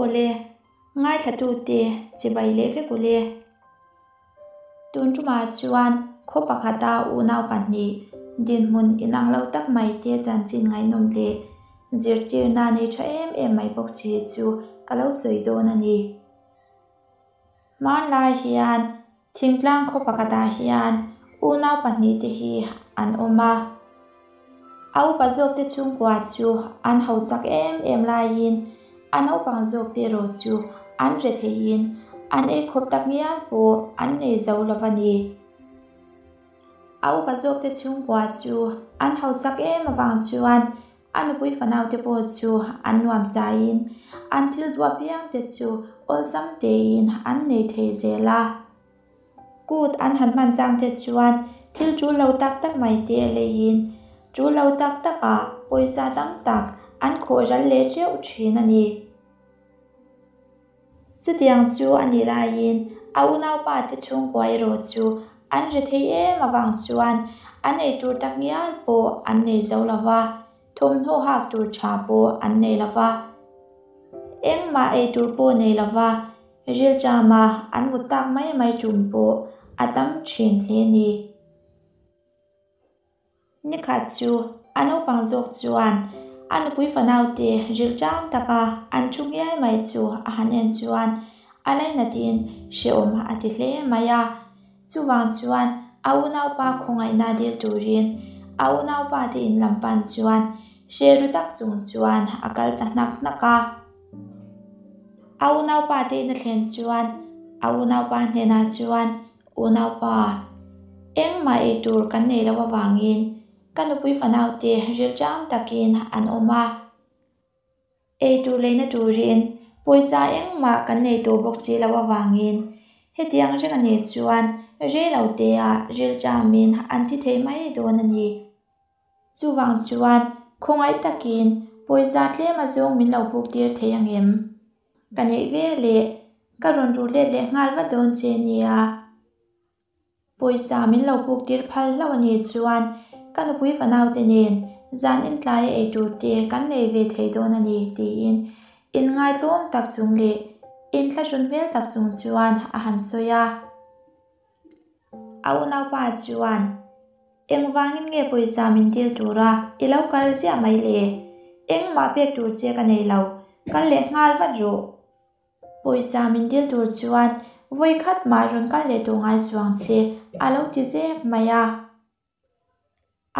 Awle, ngaithlatute chibai leh vek ule. Tun tumah chuan khaw pakhata unau pahnih dinhmun inang lo tak mai te chanchin ngaihnawm leh zirtirna nei tha em em mai bawk si chu ka lo sawi dawn a ni. Hmanlai hian thingtlang khaw pakhatah hian unau pahnihte hi an awm a. A upa zawkte chhungkua chu an hausak em em laiin a naupang zawkte erawh chu an re theiin an ei khawp tak ngial pawh an nei zo lo a ni. A upa zawkte chhungkua chu an hausak em avang chuan A nupui fanaute pawh chu an nuam zaiin an thil duah piangte chu awlsam tein an nei thei zel a. Kut an han hman changte chuan thil tul lo tak tak mai te leiin tul lo tak takah pawisa tam tak an khawh ral leh teuh thin a ni. Chutiang chu a nih laiin a unaupa te chhungkua erawh chu an hre thei em avang chuan an ei tur tak ngial pawh an nei zo lo va, thawmhnaw hak tur tha pawh an nei lo va, engmah ei tur pawh nei lo va, rilṭama an mut tak mai mai ṭum pawh a tam ṭhin hle ni. Nikhat chu a naupang zawk chuan a nupui fanaute rilṭam taka an thu ngial mai chu a han en chuan a lainatin hrehawm a ti hle mai a. Chuvang chuan a unaupa khawngaihna dil turin a unaupa te in lam pan chuan hre ru tak chung chuan a kal ta hnak hnak a. A unaupa te in a thlen chuan a unaupa hnenah chuan Unaupa, engmah ei tur kan nei loh avangin ka nupui fanaute rilṭam takin an awm a. Ei tur leina turin pawisa engmah kan nei tawh bawk si loh avangin hetiang reng a nih chuan reiloteah rilṭamin an thi thei mai dawn a ni. Chuvang chuan khawngaih takin pawisa tlem azawng min lo buk tir thei angem? Ka neih ve leh ka rawn ru let leh nghal vat dawn che nia. Pawisa min lo buk tir phal hlauh a nih chuan ka nupui fanaute nen zan intlai a ei tur te kan nei ve thei dawn a ni tiin inngaihtlawm tak chung leh inthlahrun hmel tak chung chuan a han sawi a. A unaupa chuan, Engvangin nge pawisa min dil tura i lo kal ziah mai le? Engmah pek tur che ka nei lo, kal leh nghal vat rawh. Pawisa min dil tur chuan vawi khat mah rawn kal leh tawh ngai chuang che, a lo ti zek mai a.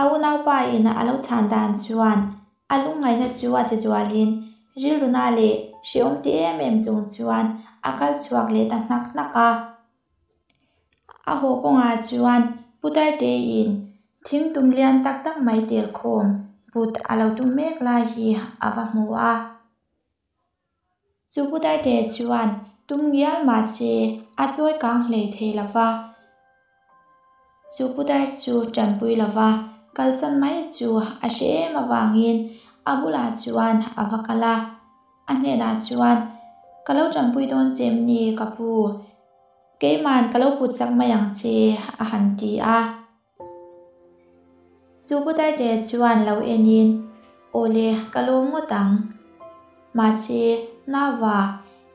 A unaupa in a lo chhan dan chuan a lungngaihna chu a ti zualin rilruna leh hreawm ti em em chung chuan a kal chhuak leh ta hnak hnak a. A haw kawngah chuan putar tein thing tum lian tak tak mai tel khawm put a lo tum mek lai hi a va hmu a. Chu putar te chuan tum ngial mah se a chawi kang hlei thei lo va. Chu putar chu tanpui lo va, kalsan mai chu a hre em avangin a bulah chuan a va kal a. A hnenah chuan, Ka lo tanpui dawn che em ni ka pu? Keiman ka lo put sak mai ang che, a han ti a. Chu putarte chuan lo enin, Awle, ka lawm ngawt ang. Mahse, Nava,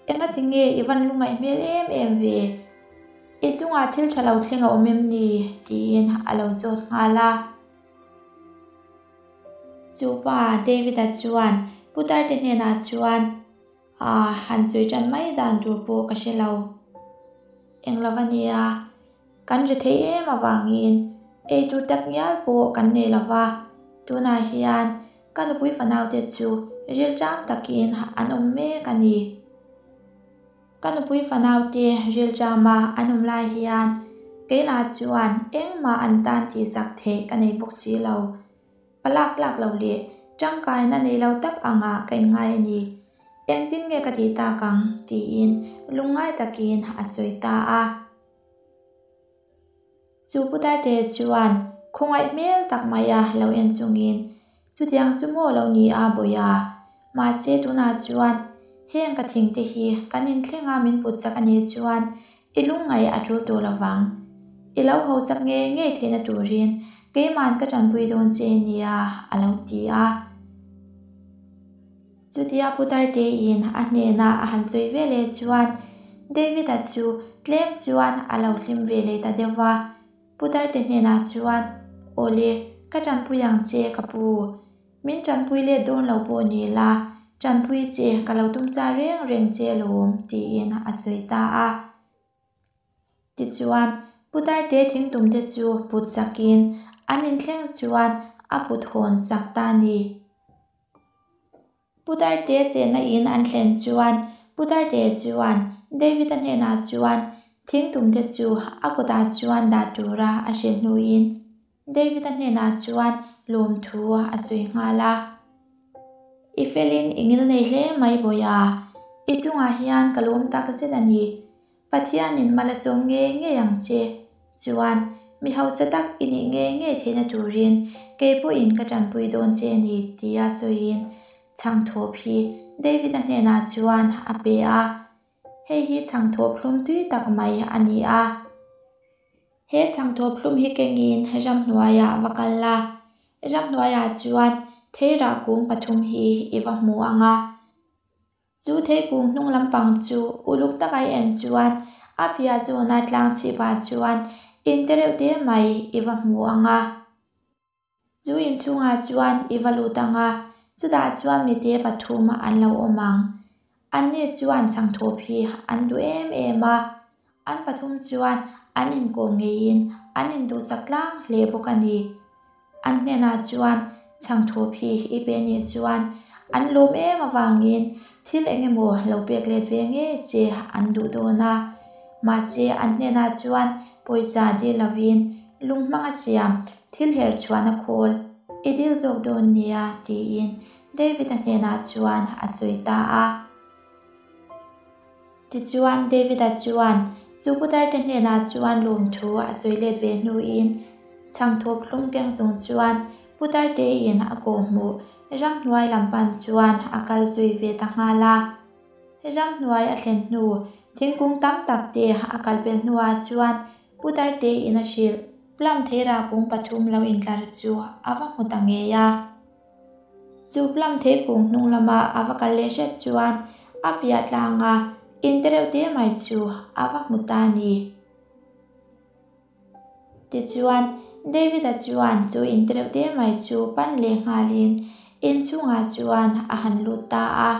engati nge i van lungaih hmel em em ve? I chungah thil tha lo thleng a awm em ni? tiin a lo zawt nghal a. Chu pa David-a chuan putarte hnenah chuan, Aah, han sawi tan mai dan tur pawh ka hre lo. Eng lo a nia, kan ri thei em avangin ei tur tak ngial pawh kan nei lo va, tunah hian ka nupui fanaute chu rilṭam takin an awm mek a ni. Ka nupui fanaute rilṭama an awm lai hian keilah chuan engmah an tan tihsak theih ka nei bawk si lo. Palak lak lo leh tangkaina nei lo tak angah ka inngai a ni. Engtin nge ka tih tak ang? tiin lungngai takin a sawi ta a. Chu putarte chuan khawngaih hmel tak maia lo en chungin, Chutiang chu maw lo ni a Bawiha? Mahse tunah chuan heng ka thingte hi kan inthleng a min put sak a nih chuan i lungngaih a tul tawh lo vang. I lo ho sak ngei ngei theihna turin keiman ka tanpui dawn che nia a lo ti a. Chutia putar tein a hnena a han sawi ve leh chuan David-a chu tlem chuan a lo hlim ve leh ta deuh va. Putar te hnenah chuan, Awle, ka tanpui ang che ka pu. Min tanpui let dawn lo pawh ni la, tanpui che ka lo tum sa reng reng che alawm, tiin a sawi ta a. Tichuan, putarte thingtumte chu put sakin an inthleng chuan a put hawn sak ta a ni. Putarte chenna in an thlen chuan putarte chuan David-a hnenah chuan thingtumte chu a kutah chuan dah tura a hrilh hnuin David-a hnenah chuan lawmthu a sawi nghal a. I felin i ngil nei hle mai Bawiha, i chungah hian ka lawm tak zet a ni. Pathianin mal a sawm ngei ngei ang che. Chuan, mi hausa tak i nih ngei ngei theihna turin kei pawhin ka tanpui dawn che a ni, tia sawiin chhangthawp hi David-a hnenah chuan a pe a. Hei hi chhangthawp hlum tui tak mai a ni a. He chhangthawp hlum hi kengin ramhnuaiah va kal la, ramhnuaiah chuan theirah kung pathum hi i va hmu ang a. Chu theikung hnung lampang chu uluk taka i en chuan a piah zawna tlang chhipah chuan in te reuh te mai i va hmu ang a. Chu inchhungah chuan i va lut ang a, chutah chuan mite pathum an lo awm ang. Anni chuan chhangthawp hi an duh em em a, an pathum chuan an inkawm ngeiin an induhsak tlang hle bawk a ni. An hnenah chuan chhangthawp hi i pe nih chuan an lawm em avangin thil eng emaw lo pek let ve ngei che an duh dawn a. Mahse an hnenah chuan pawisa dil lovin lung hmanga siam thil her chhuahna khawl i dil zawk dawn nia tiin David-a hnenah chuan a sawi ta a. Tichuan David-a chuan chu putarte hnenah chuan lawmthu a sawi let ve hnuin chhangthawp hlum keng chung chuan putarte-in a kawhhmuh ramhnuai lam pan chuan a kal zui ve ta nghal a. Ramhnuai a thlen hnu thingkung tam tak te a kal pel hnuah chuan putarte-in a hrilh plum theira kung pathum lo intlar chu a va hmu ta ngei a. Chu plum theikung hnung lama a va kal leh hret chuan a piah tlanga in te reuh te mai chu a va hmu ta a ni. Tichuan, David-a chuan chu in te reuh te mai chu pan leh nghalin inchhungah chuan a han lut ta a.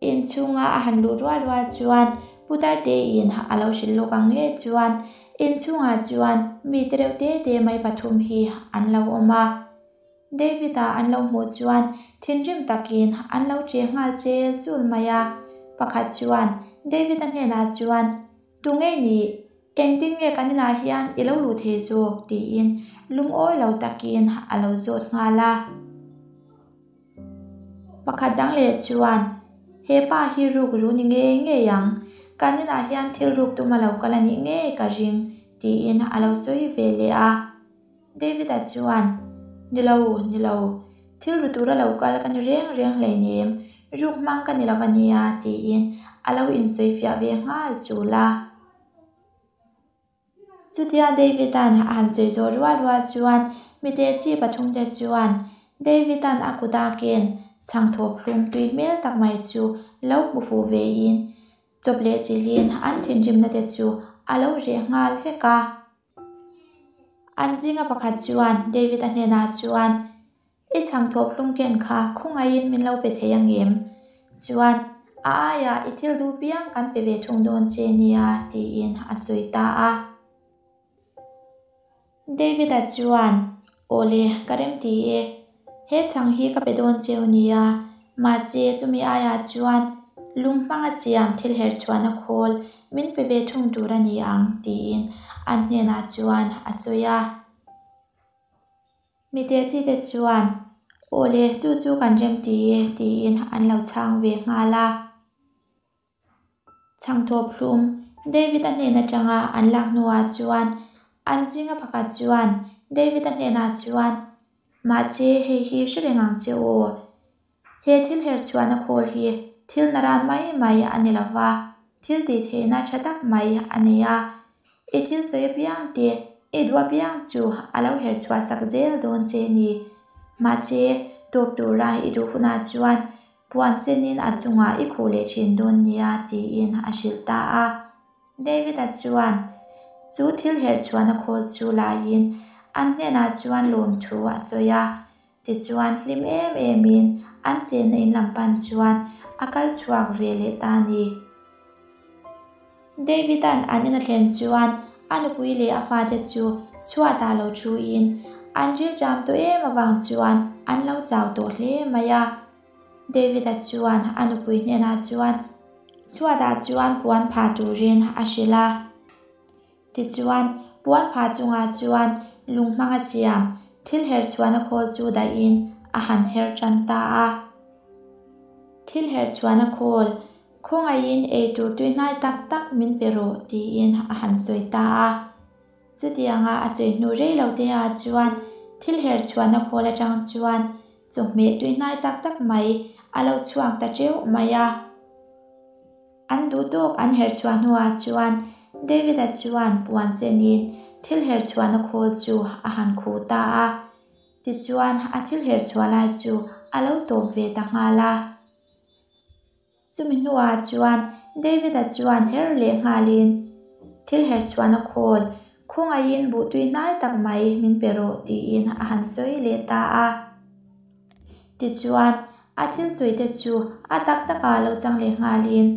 Inchhunga a han luh rual rual chuan putar tein a lo hrilh lawk ang nge chuan inchhungah chuan mi te reuh te te mai pathum hi an lo awm a. David-a an lo hmuh chuan thinrim takin an lo ṭe nghal chel chul mai a. Pakhat chuan David-a hnenah chuan, Tu ngei nih? Engtin nge kan inah hian i lo luh thei zawk? tiin lungawi lo takin a lo zawt nghal a. Pakhat dang leh chuan, He pa hi ruk ru ni ngei ngei ang, kan inah hian thil ruk tum a lo kal a nih ngei ka ring, tiin a lo sawi ve leh a. David-a chuan, Ni lo, ni lo, thil ru tura lo kal ka ni reng reng hleinem, ruk hmang ka ni lo a nia, tiin a lo insawifiah ve nghal chul a. Chutia David-a'n a han sawi zawh rual rual chuan mite chi pathumte chuan David-a'n a kut a ken chhangthawp hlum tui hmel tak mai chu lo hmu fuh vein chawp leh chilhin an thinrimna te chu a lo reh nghal vek a. An zinga pakhat chuan David-a hnenah chuan, I chhangthawp hlum ken kha khawngaihin min lo pe thei angem? Chuan, a aiah i thil duh piang kan pe ve thung dawn che nia, tiin a sawi ta a. David-a chuan, Awle, ka remti e. He chhang hi ka pe dawn cheu nia, mahse chumi aiah chuan lung hmanga siam thil her chhuahna khawl min pe ve thung tur a ni ang, tiin an hnenah chuan a sawi a. Mite chite chuan, Awle, chu chu kan rem ti e, tiin an lo chhang ve nghal a. Chhangthawp hlum David-a hnen atanga an lak hnuah chuan an zinga pakhat chuan David-a hnenah chuan, Mahse, hei hi hre reng ang che aw. He thil her chhuahna khawl hi thil naran mai mai a ni lo va, thil tih theihna tha tak mai a nei a. I thil sawi apiang te, i duh apiang chu a lo her chhuah sak zel dawn che ni. Mahse, Tawp tura i duh hunah chuan puan chenin a chungah i khuh leh thin dawn nia, tiin a hrilh ta a. David-a chuan chu thil herchhuahna khawl chu laiin an hnenah chuan lawmthu a sawi a. Tichuan hlim em emin an chenna in lam pan chuan a kal chhuak ve leh ta a ni. David-a'n an in a thlen chuan a nupui leh a fate chu chhuatah lo thuin an rilṭam tawh em avang chuan an lo chau tawh hle mai a. David-a chuan a nupui hnenah chuan chhuatah chuan puan phah turin a hrilh a. Tichuan, puan phah chungah chuan lung hmanga siam thil her chhuahna khawl chu dahin a han her tan ta a. Thil her chhuahna khawl, Khawngaihin eitur tui hnai tak tak min pe rawh, tiin a han sawi ta a. Chutianga a sawi hnu rei lo te ah chuan thil her chhuahna khawl atang chuan chawhmeh tui hnai tak tak mai a lo chhuak ta teuh mai a. An duh tawk an her chhuah hnuah chuan David-a chuan puan chenin thil her chhuahna khawl chu a han khuh ta a. Tichuan a thil her chhuah lai chu a lo tawp ve ta nghal a. Chumi hnuah chuan David-a chuan her leh nghalin, Thil her chhuahna khawl, khawngaihin buh tui hnai tak mai min pe rawh, tiin a han sawi leh ta a. Tichuan, a thil sawi te chu a tak takah lo chang leh nghalin,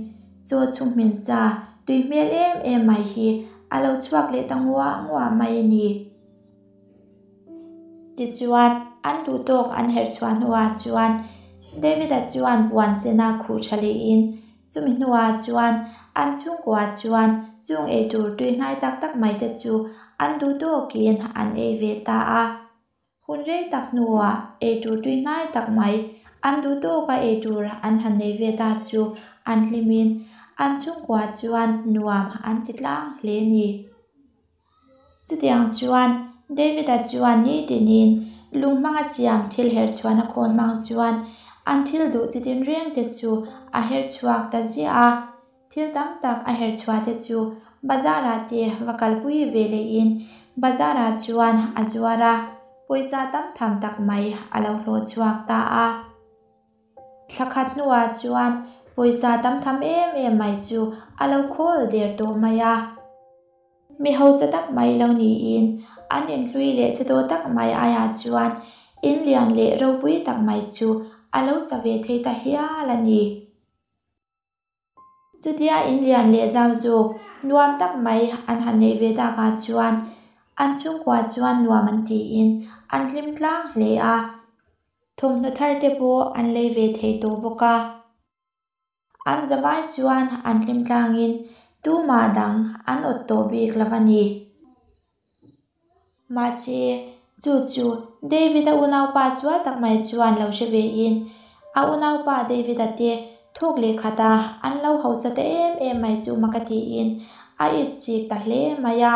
chaw chhung hmin sa tui hmel em em mai hi a lo chhuak leh ta nguah nguah mai a ni. Tichuan, an duh tawk an herh chhuah hnuah chuan David-a chuan puan sena khuh tha lehin, chumi hnuah chuan an chhungkua chuan chung eitur tui hnai tak tak mai te chu an duh tawkin an ei ve ta a. Hun rei tak hnuah eitur tui hnai tak mai an duh tawka eitur an han nei ve ta chu an hlimin an chhungkua chuan nuam an ti tlang hle ni. Chutiang chuan David-a chuan nitinin lung hmanga siam thil her chhuahna khawn hmang chuan an thil duh chi tinreng te chu a her chhuak ta ziah a. Thil tam tak a her chhuah te chu bazar-ah te va kalpui ve lehin bazar-ah chuan a zuar a, pawisa tam tham tak mai a lo hlawh chhuak ta a. Thla khat hnuah chuan pawisa tam tham em em mai chu a lo khawl der tawh mai a. Mi hausa tak mai lo niin an inhlui leh che tawh tak mai aiah chuan in lian leh ropui tak mai chu a lo sa ve thei ta hial a ni. Chutia in lian leh zau zawk nuam tak mai an han neih ve takah chuan an chhungkua chuan nuam an tiin an hlim tlang hle a, thawmhnaw thar te pawh an lei ve thei tawh bawk a. An zavai chuan an hlim tlangin tumah dang an awt tawh bik lo a ni. Mahse, chu chu David-a unaupa sual tak mai chuan lo hre vein a unaupa David-a te thuk leh khata an lo hausa ta em em mai chu mak a tiin a itsik ta hle mai a.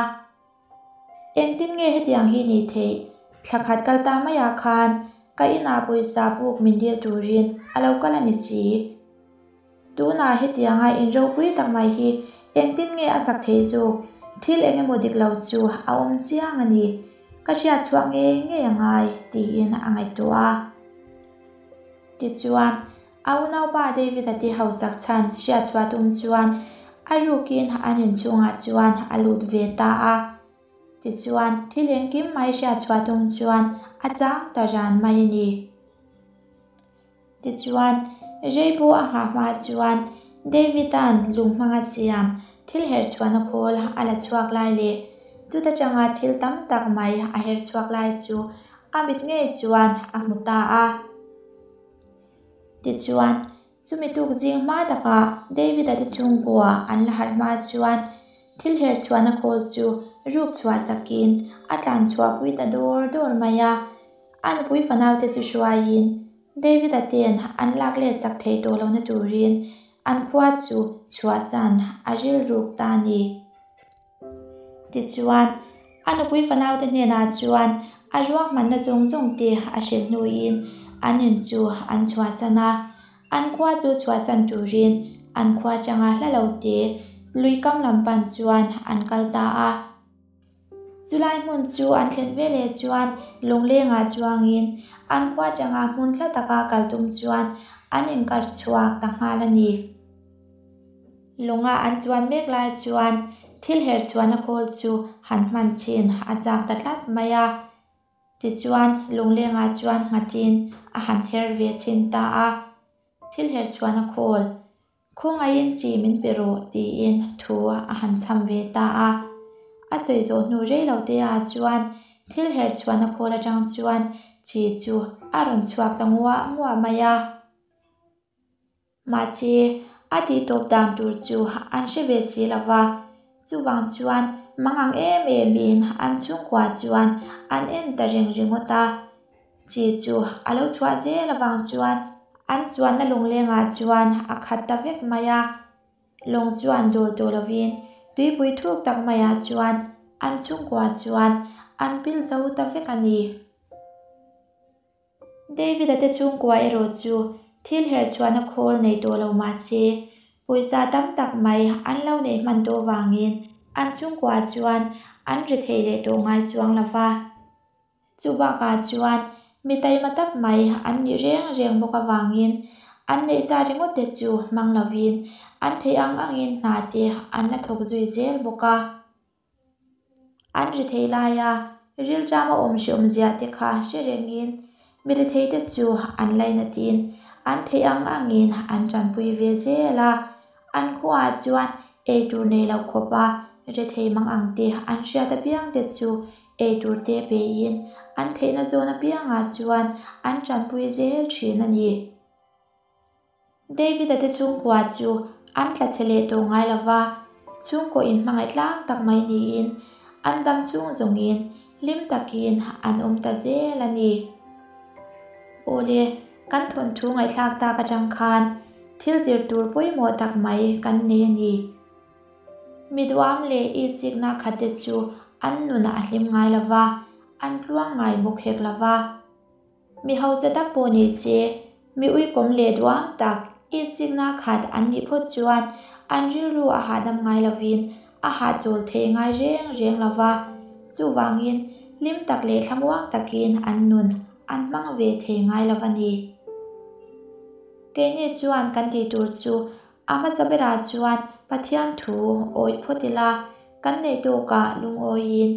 Engtin nge hetiang hi ni theih? Thla khat kal ta maiah khan ka inah pawisa puk min dil turin a lo kal a ni si. Tunah hetianga in ropui tak mai hi engtin nge a sak thei zawk? Thil eng emaw dik lo chu a awm chiang a ni. Ka hriat chhuah ngei ngei a ngai, tiin a ngaihtuah a. Tichuan, a unaupa David-a ti hausak chhan hriat chhuah tum chuan a rukin an inchhungah chuan a lut ve ta a. Tichuan, thil engkim mai hriat chhuah tum chuan a chang ta ran mai a ni. Tichuan, rei pawh a nghah hma chuan David-a'n lung hmanga siam thil herh chhuahna khawl a la chhuak lai leh chuta tanga thil tam tak mai a herh chhuak lai chu a mit ngei chuan a hmu ta a. Tichuan, chumi tuk zing hma takah David-a te chhungkua an la harh hma chuan thil herh chhuahna khawl chu ruk chhuah sakin a tlan chhuahpui ta dawr dawr mai a. A nupui fanaute chu hruaiin David-a ten an lak let sak thei tawh lohna turin an khua chu chhuahsan a rilruk ta a ni. Tichuan, a nupui fanaute hnenah chuan a ruahmanna zawng zawng te a hrilh hnuin an in chu an chhuahsan a, an khua chu chhuahsan turin an khua atanga hla lo te lui kam lam pan chuan an kal ta a. Chulai hmun chu an thlen veleh chuan lunglengah chuangin an khua atanga hmun hla taka kal tum chuan an inkar chhuak ta nghal a ni. Lunga an chuan mek lai chuan thil her chhuahna khawl chu han hman chhin a chak ta tlat mai a. Tichuan lunglengah chuan nghatin a han her ve chhin ta a. Thil her chhuahna khawl, Khawngaihin chi min pe rawh tiin thu a han chham ve ta a. A sawi zawh hnu rei lo te ah chuan thil her chhuahna khawl atang chuan chi chu a rawn chhuak ta nguah nguah mai a. Mahse, a tih tawp dan tur chu an hre ve si lo va, chuvang chuan mangang em em in an chhungkua chuan an en ta reng ringawt a. Chi chu a lo chhuah zel avang chuan an chuanna lunglengah chuan a khat ta vek mai a. Lawng chuan dawl tawh lovin tuipui thuk tak maiah chuan an chhungkua chuan an pil zo ta vek a ni. David-a te chhungkua erawh chu thil herh chhuahna khawl nei tawh lo mah se, pawisa tam tak mai an lo neih hman tawh vangin an chhungkua chuan an ri thei leh tawh ngai chuang lo va. Chu bakah chuan mi taima tak mai an nih reng reng bawk avangin an neih zat ringawt te chu hmang lovin an theih ang angin hna te an la thawk zui zel bawk a. An ri thei laia rilṭam a awm hreawm ziah te kha hre rengin mi rethei te chu an lainatin an theih ang angin an ṭanpui ve zel a. An khuaah chuan ei tur nei lo khawpa rethei mang ang te an hriat apiang te chu ei tur te peiin an theihna zawn apiangah chuan an ṭanpui zel ṭhin a ni. David-a te chhungkua chu an tla chhe leh tawh ngai lo va, chhungkaw inhmangaih tlang tak mai niin an dam chhung zawngin hlim takin an awm ta zel a ni. Awle, kan thawnthu ngaihthlak tak atang khan thil zir tur pawimawh tak mai kan nei a ni. Mi duam leh itsikna khat te chu an nunah a hlim ngai lo va, an tluang ngai bawk hek lo va. Mi hausa tak pawh ni se, mi uikawm leh duang tak itsikna khat an nih phawt chuan an rilru a hahdam ngai lovin a hahchawl thei ngai reng reng lo va. Chuvangin hlim tak leh thlamuang takin an nun an hmang ve thei ngai lo va ni. Keini chuan kan tih tur chu a hmasa berah chuan Pathian thu awih phawt ila, kan neih tawkah lungawiin,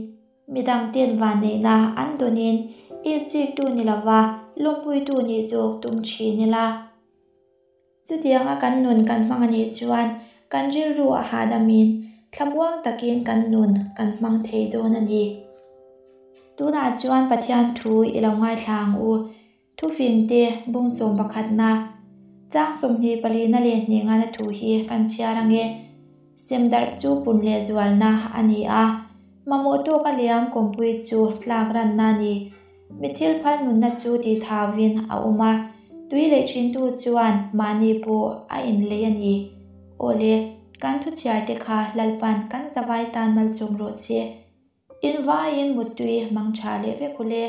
Midang ten vanneihna an dawnin insiktu ni lova lawmpuitu nih zawk tum thin ila. Chutianga kan nun kan hmang a nih chuan kan rilru a hahdamin thlamuang takin kan nun kan hmang thei dawn a ni. Tunah chuan Pathian thu i lo ngaithla ang u. Thufingte bung sawm pakhatna, chang 24 palina leh hnih ngana thu hi kan chhiar ang e. Semdarh chu pun leh zualna a ni a, mamawh tawka liam kawmpui chu tlak ranna a ni. Mi thil phal nunna chu tih thauvin a awm a, tui leh thintu chuan mahni pawh a inlei a ni. Awle, kan thu chhiar te kha Lalpan kan zavai tan malsawm rawh che. Invaiin muttui mang tha leh vek ule.